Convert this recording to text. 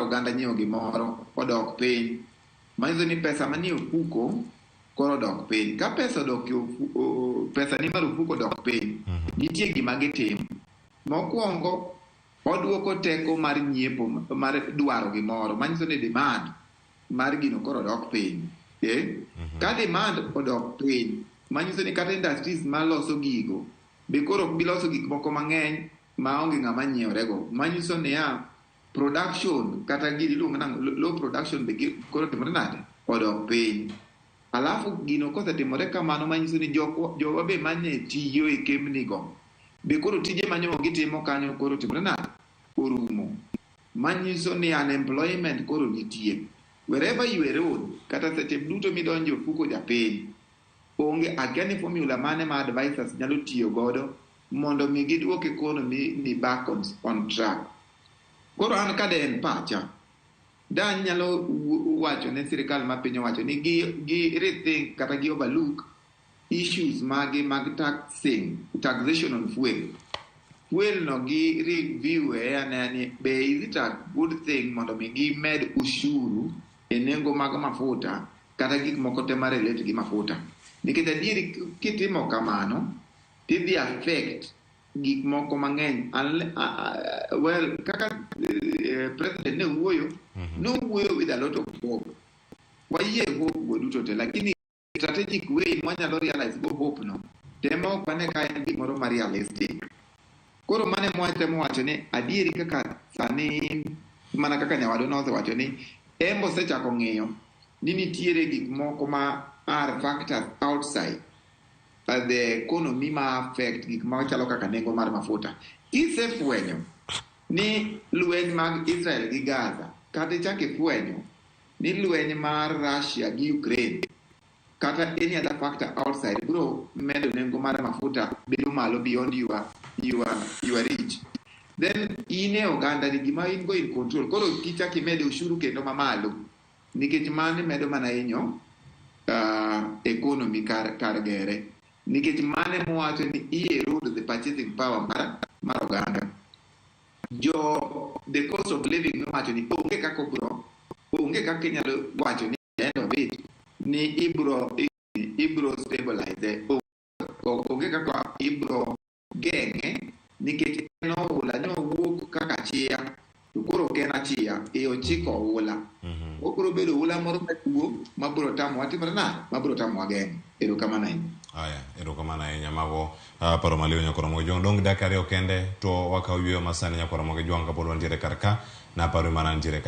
oganda nyiewo gimoro odok piny, manyiso ni pesa manie ofuko koro odok piny. Ka pesa odok e pesa ni mar ofuko odok piny, nitie gima gitimo. Mokwongo, oduoko teko mar nyiepo mar dwaro gimoro, manyiso ni demand mar gino koro odok piny. Eh? Ka demand odok piny, manyiso ni kata industries maloso gigo be koro ok bi loso gik moko mang'eny maonge ng'ama nyiewrego. Manyiso niya, production kata gini iluongo nang'o, low production be koro timore nade? Odok piny. Alafu gino kosetimore kamano manyiso ni jowa be mane tiyo e kembni go be koro tije manyo gitimo kanyo koro timore nade? Orumo. Manyiso ni unemployment koro nitie. Wherever you erode, kata seche duto midonjo e ofuko japiny, onge akia ni formula mane ma advisors nyalo tiyo godo mondo mi giduok economy ni back on track. Koro an ka de en pacha, da anyalo wacho ne sirikal ma piny owacho ni gi rethink kata gi overlook issues magi mag taxing, taxation on fuel. Fuel no gi review e ane ni be is it a good thing mondo mi gimed ushuru e nengo mag mafuta kata gik moko te ma relate gi mafuta. Nikech adieri kitimo kamano, tidhi affect gik moko mang'eny. Well, kaka president ne wuoyo, nowuoyo with a lot of hope. Wayie hope go duto te, lakini strategic way mwanyalo realize go hope no, tema ok wane ka en gimoro ma realistic. Koro mane mwatemo wacho ni adieri kaka sani mana kaka nyawadwa nosewacho ni embo osechako ng'iyo ni nitiere gik moko ma are factors outside the economy ma affect gik machalo kaka nengo mar mafuta. Kisefwenyo ni lweny mag Israel gi Gaza, kata ichak ifwenyo ni lweny mar Russia gi Ukraine, kata any other factor outside biro medo nengo mar mafuta bedo malo beyond your reach. Then in e oganda ni gima in go in control. Koro kichak imedo ushuru kendo mamalo, nikech mano medo mana hinyo economy kar gere. Nikech mano emowacho ni i erode the purchasing power mar oganda. Jo the cost of living nowacho ni onge kaka obro, onge kaka inyalo wacho ni end of it ni ibro stabilize, onge kaka ibro geng'e nikech en oula ne owuok kaka chia to koro ok en achia e ochiko oula. Obro bedo oula moro maduong' mabro tamowa timore nade? Mabro tamowa geng'o. Erokamano ahinya. Aya, erokamano ahinya mago paro maliw nyakwar Ramogi Jwang'. Dong' dakika ariyo kende to wakawo yueyo masani nyakwar Ramogi Jwang' kapod wantiere kar ka. Naparo mana nitiere ka.